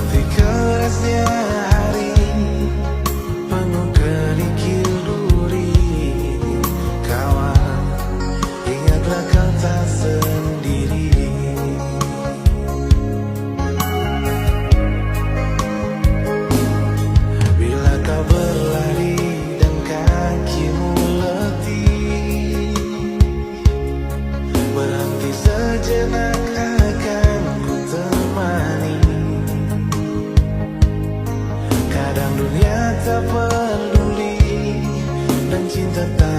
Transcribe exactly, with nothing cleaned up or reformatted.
Di kerasnya hari, penuh kerikil duri, kawan, ingatlah kata sendiri. Bila kau berlari dan kakimu letih, berhenti sejenak, akan ku temani. Kadang dunia tak peduli dan cinta tak